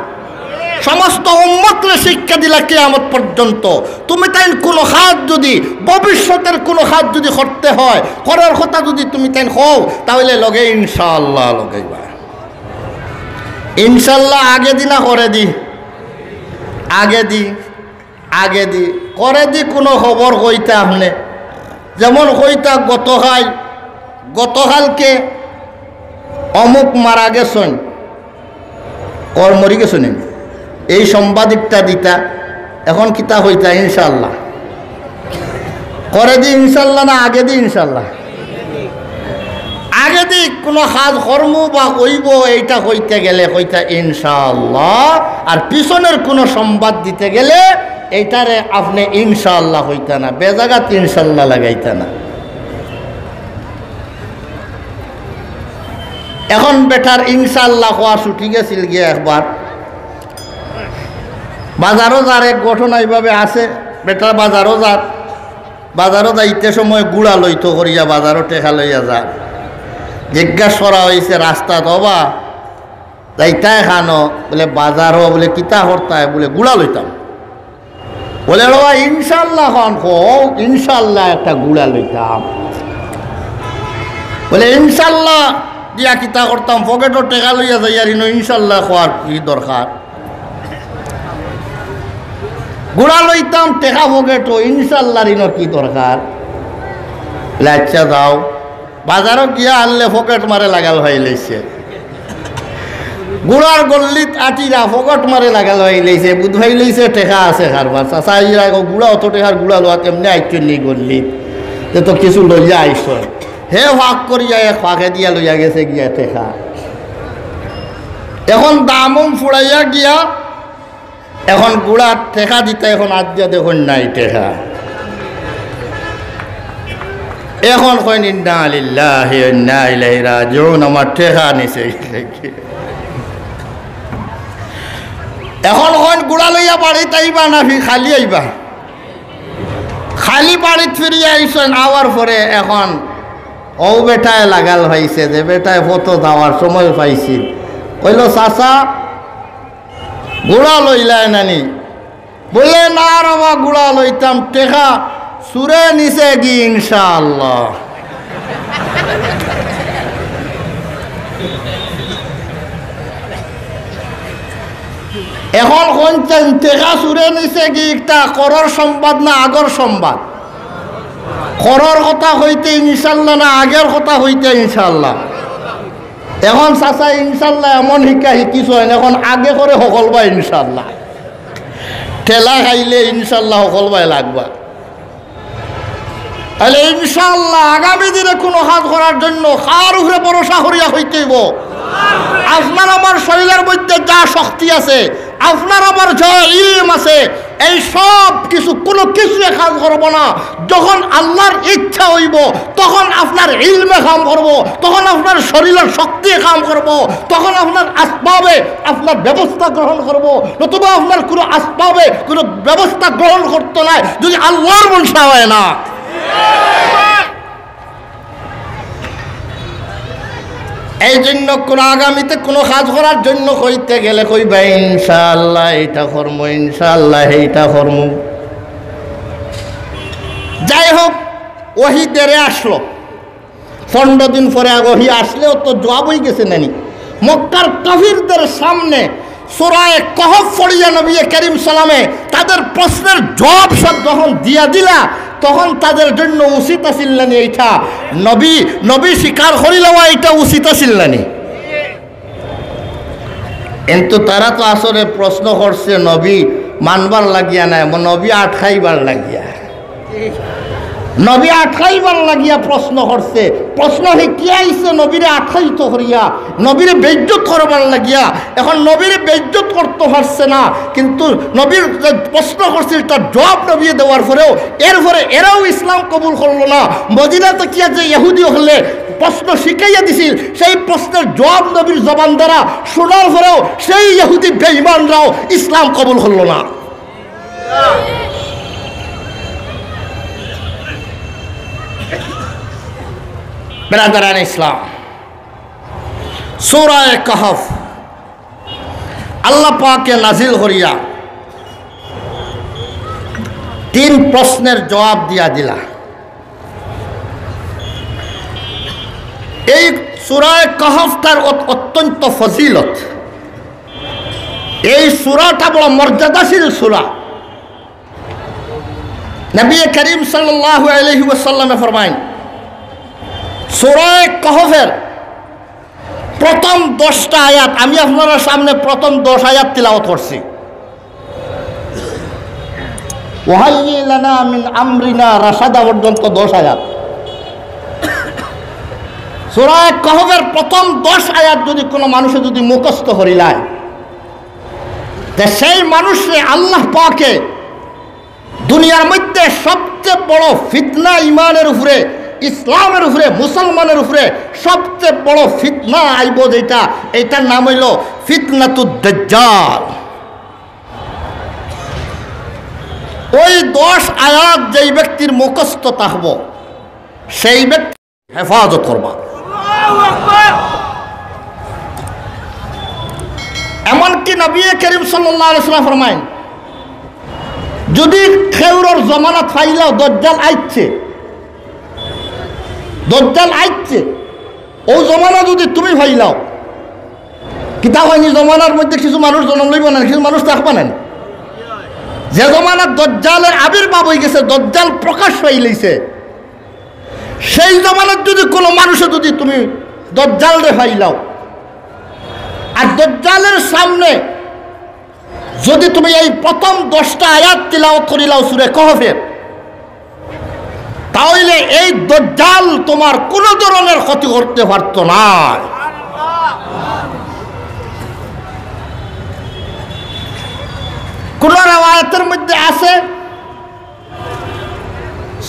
সমস্ত উম্মতরে শিক্ষা দিলা কিয়ামত পর্যন্ত। তুমি তাইন কোনো কাজ যদি, ভবিষ্যতের কোনো কাজ যদি করতে হয়, করার কথা যদি তুমি তাইন কও, তাহলে লগে ইনশাআল্লাহ লগাইবা। ইনশাআল্লাহ আগে দি না করে দি? আগে দি, আগে দি। করে দি কোনো খবর কইতা আপনে, যেমন কইতা গতকাল, গতকালকে অমুক মারা গেছইন, কর মরি গেছইন নি? এই সাংবাদিকটা দিতা, এখন কিতা কইতা ইনশাআল্লাহ? করে দি ইনশাআল্লাহ না আগে দি ইনশাআল্লাহ? আগে দি কোনো কাজ কর্ম বা অইবো এইটা কইতে গেলে কইতা ইনশাআল্লাহ, আর পিছনের কোনো সংবাদ দিতে গেলে এইটারে আপনে ইনশাআল্লাহ কইতা না, বেজাগাত ইনশাআল্লাহ লাগাইতা না। এখন বেটার ইনশাআল্লাহ কওয়া ছুটি গেছিল গিয়া একবার। বাজারো যার এক ঘটনা এইভাবে আছে, বেটার বাজারো যার, বাজারো যাইতে সময় গুড়া লইতো করিয়া বাজারো টেকা লইয়া যার। জিজ্ঞাস করা অইছে রাস্তাত, "ওবা, যাইতায় কানো?" বলে, "বাজারো।" বলে, "কিতা করতায়?" বলে, "গুড়া লইতাম।" বলে, "রে বা, ইনশাআল্লাহ খান কও, ইনশাআল্লাহ একটা গুড়া লইতাম।" বলে, "ইনশাআল্লাহ দিয়া কিতা করতাম, পকেটো টেকা লইয়া যাইয়ার, ইনো ইনশাআল্লাহ কওয়ার কি দরকার?" গুড়া লইতাম, টেকা পকেটো, ইনশাআল্লাহর ইনো কি দরকার? বলে, "আচ্ছা যাও।" বাজারো গিয়া আনলে পকেট মারে লাগাল অইলাইছে। গুড়ার গল্লিত আটিরা পকেট মারে লাগাল অইলাইছে, বুঝ অইলাইছে টেকা আছে কারবার। চাচা ইরা গো, গুড়া অত টেকার গুড়া লওয়াত এমনে আইছইন নি গল্লিত, তে তো কিছু লইয়া আইছইন। হে ফাঁক করিয়া এক ফাঁকে দিয়া লইয়া গেছে গিয়া টেকা। এখন দামুম ফুড়াইয়া গিয়া এখন গুড়ার টেকা দিতা, এখন আজ্জা দেখইন নাই টেকা। এখন কইন, "ইন্না লিল্লাহি ওয়া ইন্না ইলাইহি রাজিউন, আমার টেকা নিছে।" এখন কইন, "গুড়া লইয়া বাড়িত আইবা না ফি-, খালি আইবা?" খালি বাড়িত ফিরিয়া আইছইন, আওয়ার পরে এখন অউ বেটায় লাগাল পাইছে, যে বেটায় ফটো দেওয়ার সময় পাইছিল, কইলো, "চাচা, গুড়া লইলায় নানি?" বলে, "না রে বা, গুড়া লইতাম, টেকা চুরে নিছে গি ইনশাআল্লাহ।" এখন কইন চাইন, টেকা চুরে নিছে গি, ইটা করর সংবাদ না আগর সংবাদ? করর কথা কইতে ইনশাআল্লাহ না আগর কথা কইতে ইনশাআল্লাহ? এখন চাচা ইনশাআল্লাহ এমন শিক্ষা শিকিছইন, এখন আগে করে হকলবা ইনশাআল্লাহ। ঠেলা খাইলে ইনশাআল্লাহ হকলবায় লাগবা। তাইলে ইনশাআল্লাহ আগামী দিনে কুনু কাজ করার জন্য কার উপরে ভরসা করিয়া কইতে অইবো? আপনার আমার শরীরের মধ্যে যা শক্তি আছে, আপনার আমার যা ইলম আছে, এই সব কিছু, কুনু কিছুয়ে কাজ করবো না। যখন আল্লাহর ইচ্ছা অইবো, তখন আপনার ইলমে কাম করবো, তখন আপনার শরীরের শক্তিয়ে কাম করবো, তখন আপনার আসবাবে আপনার ব্যবস্থা গ্রহণ করবো, নতুবা আপনার কুনু আসবাবে কুনু ব্যবস্থা গ্রহণ করতো নায়, যদি আল্লাহর মনশা অয় না। এই জন্য কুনু আগামীতে কুনু কাজ করার জন্য কইতে গেলে কইবা, "ইনশাআল্লাহ ইটা করমু, ইনশাআল্লাহ ইটা করমু।" যাই হোক, ওহী দেরে আসলো। পনরো দিন পরে আগ ওহী আসলেও তো জবাব অইগেছে নানি। মক্কার কাফিরদের সামনে সূরায়ে কাহফ পড়িয়া নবী করিম সাল্লাল্লাহু আলাইহি ওয়াসাল্লামে তাদের প্রশ্নের জবাব সব যখন দিয়া দিলা, তখন তাদের জন্য উচিত আছিল নানি এইটা? নবী, নবী স্বীকার করি লওয়া এইটা উচিত আছিল নানি? কিন্তু তারা তো আসলে প্রশ্ন করছে নবী মানবার লাগিয়া নায়, নবী আটকাইবার লাগিয়া। নবী আটকাইবার লাগিয়া প্রশ্ন করছে। প্রশ্ন শিখিয়া আইছে নবীরে আটকাইতো করিয়া, নবীরে বেইজ্জত করবার লাগিয়া। এখন নবীরে বেইজ্জত করতো পারছে না, কিন্তু নবীর যে প্রশ্ন করছিল, তার জবাব নবীয়ে দেওয়ার পরেও, এরপরে এরাও ইসলাম কবুল করলো না। মদিনা থাকিয়া যে ইহুদি অকলে প্রশ্ন শিখাইয়া দিছিল, সেই প্রশ্নের জবাব নবীর জবান দ্বারা শোনার পরেও সেই ইহুদি বেঈমানরাও ইসলাম কবুল করলো না। বেরাদারান ইসলাম, সূরায়ে কাহফ আল্লাহ পাকে নাজিল করিয়া তিন প্রশ্নের জবাব দিয়া দিলা। এই সূরায়ে কাহফটার অত-, অত্যন্ত ফজিলত। এই সূরাটা বড় মর্যাদাশীল সূরা। নবী করিম সাল্লাল্লাহু আলাইহি ওয়াসাল্লামে ফরমাইন, সূরায়ে কাহফের প্রথম দশটা আয়াত, আমি আপনারার সামনে প্রথম দশ আয়াত তিলাওয়াত করছি। "ওয়াহাইয়্যি লানা মিন আমরিনা রাশাদা" পর্যন্ত দশ আয়াত। সূরায়ে কাহফের প্রথম দশ আয়াত যদি কুনু মানুষে যদি মুখস্থ করিলায়, তে সেই মানুষরে আল্লাহ পাকে দুনিয়ার মধ্যে সবচেয়ে বড় ফিতনা ইমানের উপরে, ইসলামের উপরে, মুসলমানের উপরে সবচেয়ে বড় ফিতনা আইবো যেটা, এইটার নাম অইলো ফিতনাতুদ দাজ্জাল। ওই দশ আয়াত যেই ব্যক্তির মুখস্থ থাকবো, সেই ব্যক্তি হেফাজত করবা। এমনকি নবী করিম সাল্লাল্লাহু আলাইহি ওয়াসাল্লাম ফরমাইন, যদি খেউরর জমানাত পাইলাও দজ্জাল আইচ্ছে, দজ্জাল আইচ্ছে, ও জমানা যদি তুমি পাইলাও, কিতা অয়নি, জমানার মধ্যে কিছু মানুষ জন্ম লইবো না, কিছু মানুষ থাকবা না। যে জমানাত দজ্জালের আবির্ভাব অইগেছে, দজ্জাল প্রকাশ পাইলাইছে, সেই জমানাত যদি কুনু মানুষে যদি তুমি দজ্জালরে পাইলাও, আর দজ্জালের সামনে যদি তুমি এই প্রথম দশটা আয়াত তিলাওয়াত করিলাও সূরা কাহফের, তাহলে এই দজ্জাল তোমার কুনু ধরনের ক্ষতি করতে পারতো না। কোনো রেওয়ায়াতের মধ্যে আছে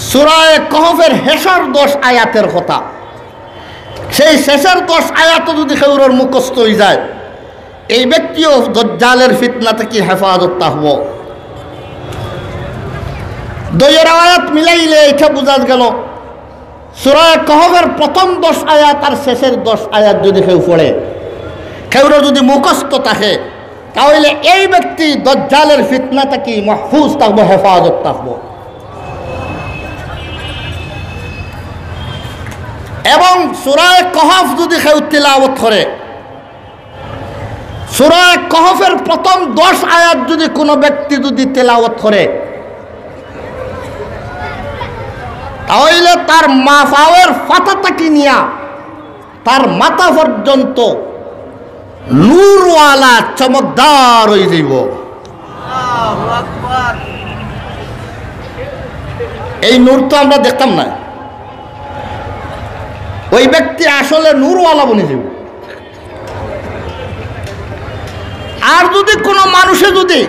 সূরা কহফের শেষর দশ আয়াতের কথা। সেই শেষর দশ আয়াতও যদি কেউরর মুখস্থ অইযায়, এই ব্যক্তিও দজ্জালের ফিতনা থাকি হেফাজত থাকবো। দুই রেওয়ায়াত মিলাইলে ইটা বুঝা গেল, সূরা কহফের প্রথম দশ আয়াত আর শেষর দশ আয়াত যদি কেউ পড়ে, কেউরর যদি মুখস্থ থাকে, তা অইলে এই ব্যক্তি দজ্জালের ফিতনা থাকি মাহফুজ থাকবো, হেফাজত থাকবো। এবং সূরা কহফ যদি কেউ তিলাওয়াত করে, সূরা কহফের প্রথম দশ আয়াত যদি কোনো ব্যক্তি যদি তেলাওয়াত করে, তা অইলে তার মা পাওয়ের পাতা থাকি নিয়া তার মাথা পর্যন্ত নূরওয়ালা চমকদার অইযাইবো। এই নূর তো আমরা দেখতাম না, ওই ব্যক্তি আসলে নূরওয়ালা বনি যাইবো। আর যদি কোনো মানুষে যদি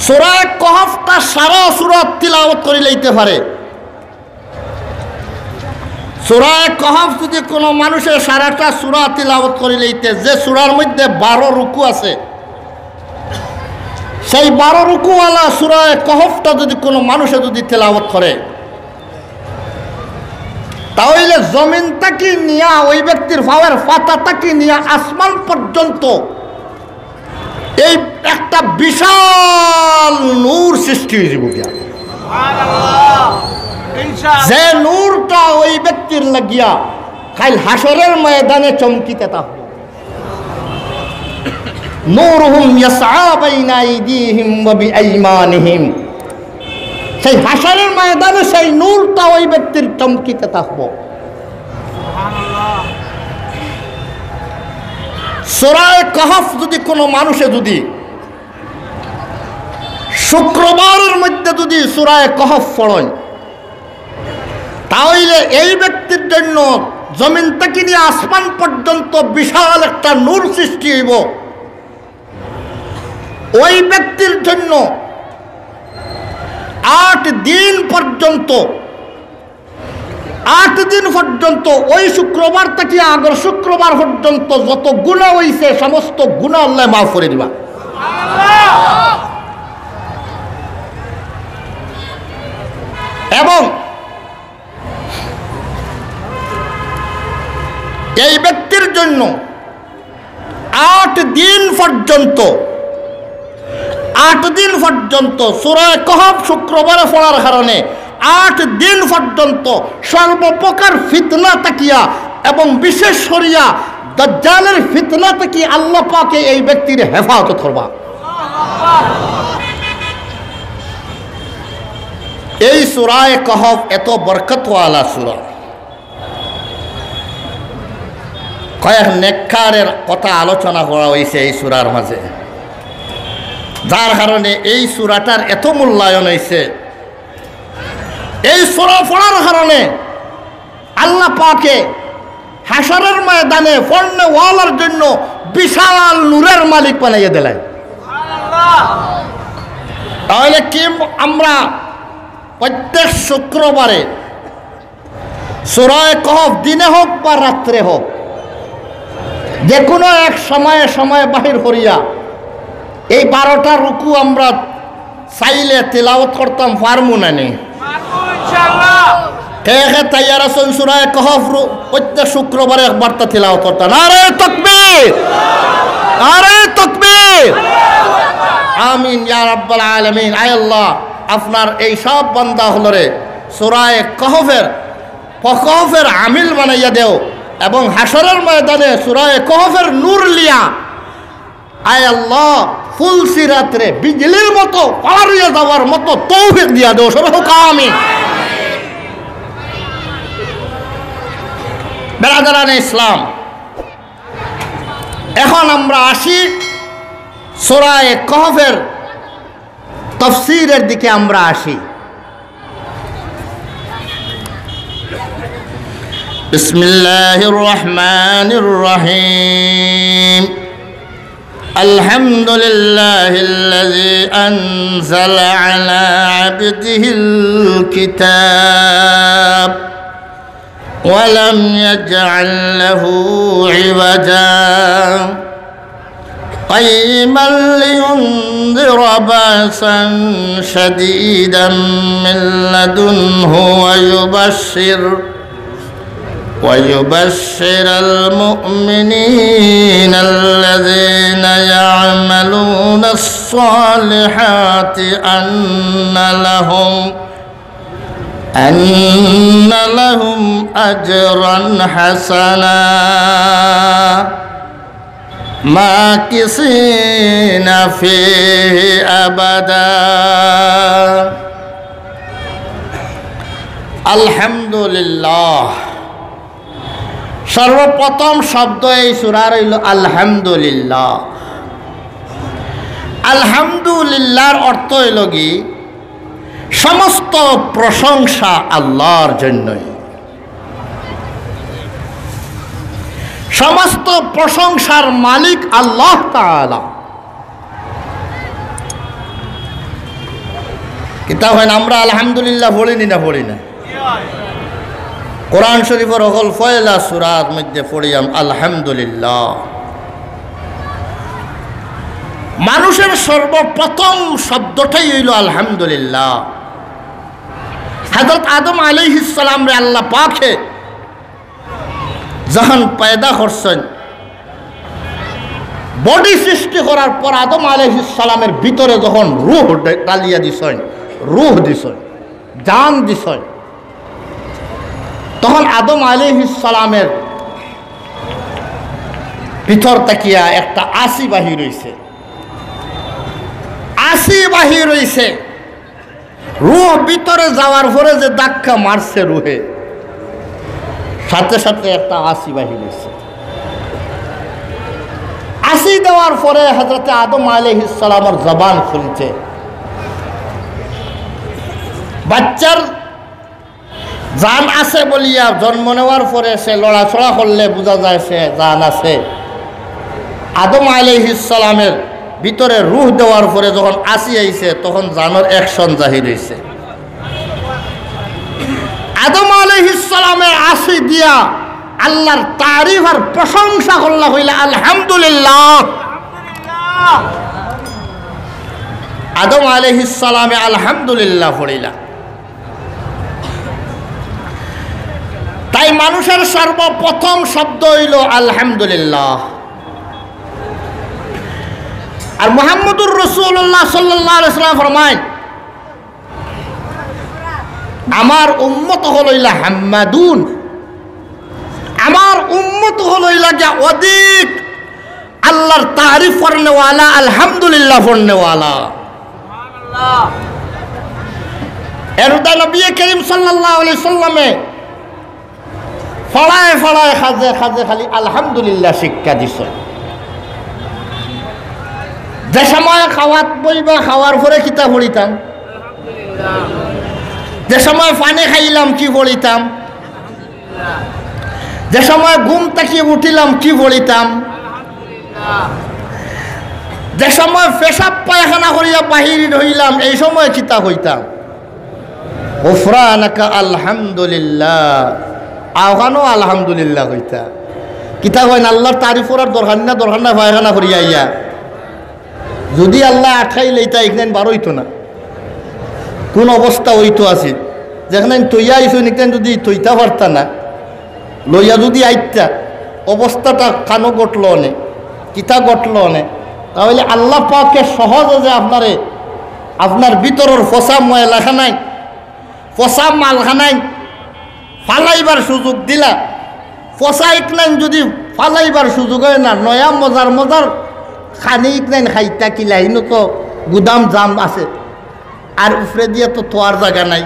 সূরা কহফটা সারা সূরা তিলাওয়াত করি লইতে পারে, সূরা কহফ যদি কোনো মানুষে সারাটা সূরা তিলাওয়াত করি লইতে, যে সূরার মধ্যে বারো রুকু আছে, সেই বারো রুকুওয়ালা সূরা কহফটা যদি কোনো মানুষে যদি তেলাওয়াত করে, তা অইলে জমিন থাকি নিয়া, ওই ব্যক্তির পাওয়ের পাতা থাকি নিয়া আসমান পর্যন্ত এই একটা বিশাল নূর সৃষ্টি অইযিবো গিয়া। যে নূরটা ওই ব্যক্তির লাগিয়া কাইল হাশরের ময়দানে চমকিতে থাকবো। নূরুহুম ইয়াসআ বাইনা আইদিহিম ওয়া বিআইমানিহিম। সেই হাশরের ময়দানে সেই নূরটা ওই ব্যক্তির চমকিতে থাকবো। সূরা কহফ যদি কোনো মানুষে যদি শুক্রবারের মধ্যে যদি সূরা কহফ পড়েন, তা অইলে এই ব্যক্তির জন্য জমিন থাকি নিয়া আসমান পর্যন্ত বিশাল একটা নূর সৃষ্টি অইবো। ওই ব্যক্তির জন্য আট দিন পর্যন্ত, আট দিন পর্যন্ত, ওই শুক্রবার থাকি আগর শুক্রবার পর্যন্ত যত গুনাহ অইছে, সমস্ত গুনাহ আল্লায় মাফ করি দিবা। এবং এই ব্যক্তির জন্য আট দিন পর্যন্ত, আট দিন পর্যন্ত সূরা কহফ শুক্রবারে পড়ার কারণে আট দিন পর্যন্ত সর্বপ্রকার ফিতনা থাকিয়া এবং বিশেষ করিয়া দাজ্জালের ফিতনা থাকি আল্লাহ পাকে এই ব্যক্তির হেফাজত করবা। এই সূরা কহফ এত বরকতওয়ালা সূরা। কয়েক নেককারের কথা আলোচনা করা অইছে এই সূরার মাঝে, যার কারণে এই সূরাটার এত মূল্যায়ন অইছে। এই সূরা পড়ার কারণে আল্লাহ পাকে হাশরের ময়দানে পড়নেওয়ালার জন্য বিশাল নূরের মালিক বানাইয়া দিলেন। তাহলে কি আমরা প্রত্যেক শুক্রবারে সূরা কহফ দিনে হোক বা রাত্রে হোক, যে কোনো এক সময়ে সময়ে বাহির করিয়া এই বারোটা রুকু আমরা চাইলে তিলাওয়াত করতাম, পারমু না নি? কে কে তৈয়ার আছইন সূরা কহফ রু-, প্রত্যেক শুক্রবারে একবার তা তিলাওয়াত করতাম? নারায়ে তাকবীর! নারায়ে তাকবীর! আমিন ইয়া রাব্বাল আলামিন। আয় আল্লাহ, আপনার এই সব বান্দা অকলরে সূরা কহফের, কহফের আমিল বানাইয়া দেও এবং হাশরের ময়দানে সূরা কহফের নূর লিয়া, আয় আল্লাহ, পুলসিরাতরে বিজলির মতো পার অইয়া যাওয়ার মতো তৌফিক দিয়া দেও। সবাই হোক আমিন। বেরাদারানে ইসলাম, এখন আমরা আসি সূরা কহফের তাফসীরের দিকে আমরা আসি। بسم الله الرحمن الرحيم. الحمد لله الذي أنزل على عبده الكتاب ولم يجعل له عوجا قيما لينذر بأسا شديدا من لدنه ويبشر ويبشر المؤمنين الذين يعملون الصالحات أن لهم أن لهم أجرا حسنا ماكثين فيه أبدا. الحمد لله। সর্বপ্রথম শব্দ এই সূরার অইলো আলহামদুলিল্লাহ। আলহামদুলিল্লাহর অর্থ অইলো কি, সমস্ত প্রশংসা আল্লাহর জন্যই। সমস্ত প্রশংসার মালিক আল্লাহ তাআলা। কিতা কইন, আমরা আলহামদুলিল্লাহ পড়ি নি না পড়ি না? কোরআন শরীফর অকল পয়লা সূরার মধ্যে পড়িয়াম আলহামদুলিল্লাহ। মানুষের সর্বপ্রথম শব্দটাই অইলো আলহামদুলিল্লাহ। হযরত আদম আলাইহিস সালামরে আল্লাহ পাকে যখন পয়দা করছইন, body সৃষ্টি করার পর আদম আলাইহিস সালামের ভিতরে যখন রূহ ডে-, ডালিয়া দিছইন, রূহ দিছইন, জান দিছইন, তখন আদম আলাইহিস সালামের ভিতর থাকিয়া একটা আশি বাহির অইছে, আশি বাহির অইছে। রূহ ভিতরে যাওয়ার পরে যে ধাক্কা মারছে রূহে, সাথে সাথে একটা আশি বাহির অইছে। আশি দেওয়ার পরে হযরতে আদম আলাইহিস সালামের জবান খুলছে। বাচ্চার জান আছে বলিয়া জন্ম নেওয়ার পরে সে লড়াচড়া করলে বুঝা যায় সে জান আছে। আদম আলাইহিস সালামের ভিতরে রূহ দেওয়ার পরে যখন আশি আইছে, তখন জানর action জাহির অইছে। আদম আলাইহিস সালামে আশি দিয়া আল্লাহর তারিফ আর প্রশংসা করলা, কইলা, "আলহামদুলিল্লাহ।" আদম আলাইহিস সালামে আলহামদুলিল্লাহ পড়িলা। তাই মানুষের সর্বপ্রথম শব্দ অইলো আলহামদুলিল্লাহ। আর মুহাম্মদুর রাসূলুল্লাহ সাল্লাল্লাহু আলাইহি ওয়াসাল্লাম ফরমাইন, "আমার উম্মত অকল অইলা হাম্মাদুন, আমার উম্মত অকল অইলা গিয়া অধিক আল্লাহর তারিফ পড়নেওয়ালা, আলহামদুলিল্লাহ পড়নেওয়ালা।" এর উদায় নবী করিম সাল্লাল্লাহু আলাইহি সাল্লামে ফাড়ায় ফাড়ায় খাজে খাজে খালি আলহামদুলিল্লাহ শিক্ষা দিছইন। যে সময় খাওয়াত বইবা, খাওয়ার পরে কিতা পড়িতাম? যে সময় পানি খাইলাম, কি পড়িতাম? যে সময় ঘুম থাকি উঠিলাম, কি পড়িতাম? যে সময় পেশাব পায়খানা করিয়া বাহির হইলাম, এই সময় কিতা কইতাম? গুফরানাকা আলহামদুলিল্লাহ। অখানও আলহামদুলিল্লাহ কইতা। কিতা কইন, আল্লাহর তারিফ করার দরকার না, দরকার না পায়খানা করিয়া আইয়া। যদি আল্লায় আটকাই লইতা, ইখান বারইতো না। কোন অবস্থা অইতো আছিল? যেখান থইয়া আইছো, ইখান যদি থইতা পারতা না, লইয়া যদি আইতা, অবস্থাটা কানো ঘটলো অনে, কিতা ঘটলো অনে, তাহলে আল্লাহ পাকে সহজে যে আপনারে, আপনার ভিতরের ফসা ময়লাখানাইন, ফসা মালখানাইন ফালাইবার সুযোগ দিলা। ফসা ইখানাইন যদি ফালাইবার সুযোগ অয় না, নয়া মজার মজার খানি ইখানাইন খাইতা কিলা, ইনো তো গুদাম জাম আছে, আর উপরে দিয়া তো থওয়ার জাগা নাই।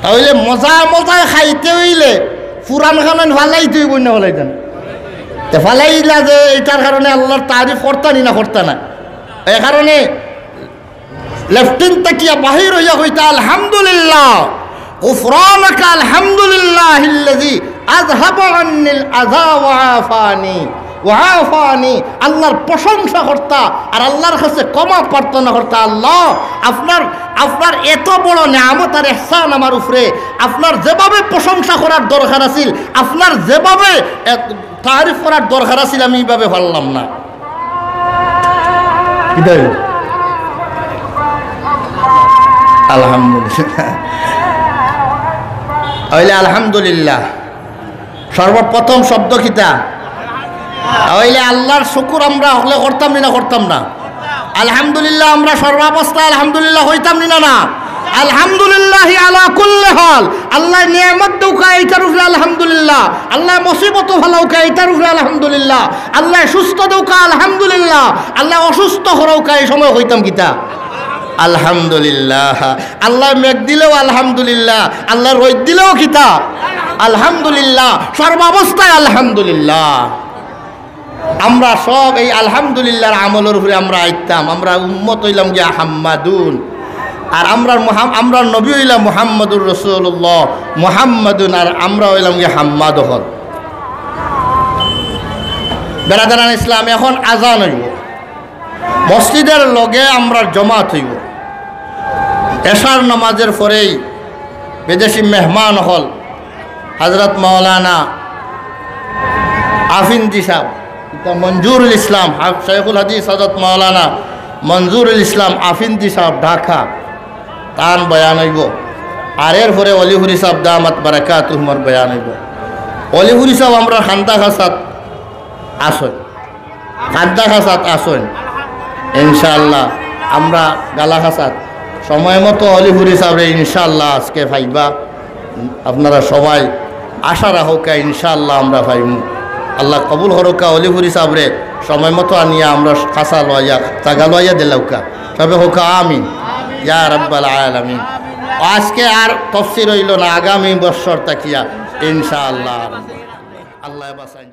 তাইলে মজা মজায় খাইতে অইলে পুরান খানাইন ফালাইতে অইবো না, ফালাইতা না? তে ফালাইলা যে, ইটার কারণে আল্লাহর তারিফ করতা নি না করতা না? এ কারণে লেট্রিন থাকিয়া বাহির অইয়া কইতা, "আলহামদুলিল্লাহ, গুফরানাকা আলহামদুলিল্লাহিল্লাযী আযহাবা আন্নিল আযা ওয়া আফানি।" ওয়া আফানি, আল্লাহর প্রশংসা করতা আর আল্লাহর কাছে ক্ষমা প্রার্থনা করতা, "আল্লাহ, আপনার, আপনার এত বড় নিয়ামত আর ইহসান আমার উপরে, আপনার যেভাবে প্রশংসা করার দরকার আছিল, আপনার যেভাবে, এ, তারিফ করার দরকার আছিল, আমি এইভাবে পারলাম না।" কিতা অইল? আলহামদুলিল্লাহ। অইলে আলহামদুলিল্লাহ। সর্বপ্রথম শব্দ কিতা? অইলে আল্লাহর শুকুর আমরা হকলে করতাম নি না, করতাম না? আলহামদুলিল্লাহ, আমরা সর্বাবস্থা আলহামদুলিল্লাহ কইতাম নি না, না? আলহামদুলিল্লাহি আলা কুল্লি হাল। আল্লায় নিয়ামত দেউক্কা, ইটার উপরে আলহামদুলিল্লাহ। আল্লায় মুসিবত ফালাউক্কা, ইটার উপরে আলহামদুলিল্লাহ। আল্লায় সুস্থ দেউক্কা, আলহামদুলিল্লাহ। আল্লায় অসুস্থ করাউক্কা, এই সময় কইতাম কিতা? আলহামদুলিল্লাহ। আল্লায় মেঘ দিলেও আলহামদুলিল্লাহ, আল্লায় রইদ দিলেও কিতা? আলহামদুলিল্লাহ। সর্বাবস্থায় আলহামদুলিল্লাহ। আমরা সব এই আলহামদুলিল্লাহর আমলর উপরে আমরা আইতাম। আমরা উম্মত অইলাম গিয়া হাম্মাদুন, আর আমরার মুহাম-, আমরার নবী অইলা মুহাম্মাদুর রাসূলুল্লাহ। মুহাম্মাদুন, আর আমরা অইলাম গিয়া হাম্মাদ অকল। বেরাদারান ইসলাম, এখন আজান অইবো, মসজিদর লগে আমরার জমাত অইবো। এশার নামাজর পরেই বিদেশি মেহমান অকল হযরত মাওলানা আফিন্দি সাহেব, ইটা মঞ্জুরুল ইসলাম, হা-, শাইখুল হাদিস হযরত মাওলানা মঞ্জুরুল ইসলাম আফিন্দি সাহেব ঢাকা, তান বয়ান অইবো। আর এর পরে অলিপুরি সাহেব দামাত বারাকাতুহুমর বয়ান অইবো। অলিপুরি সাহেব আমরার কান্দা কাছাত আছইন, কান্দা কাছাত আছইন। ইনশাআল্লাহ আমরা গালা কাছাত সময় মতো অলিপুরি সাহেবরে ইনশাআল্লাহ আজকে পাইবা। আপনারা সবাই আশা রাখউক্কা, ইনশাআল্লাহ আমরা পাইমু। আল্লাহ কবুল করউক্কা, অলিপুরি সাহেবরে সময় মতো আনিয়া আমরার কাছা লইয়া, জাগা লইয়া দিলাউক্কা। সবে কউক্কা আমিন, ইয়া রাব্বাল আলামিন। আজকে আর তফসির অইলো না, আগামী বছর থাকিয়া ইনশাআল্লাহ। আল্লায় বাঁচাইন।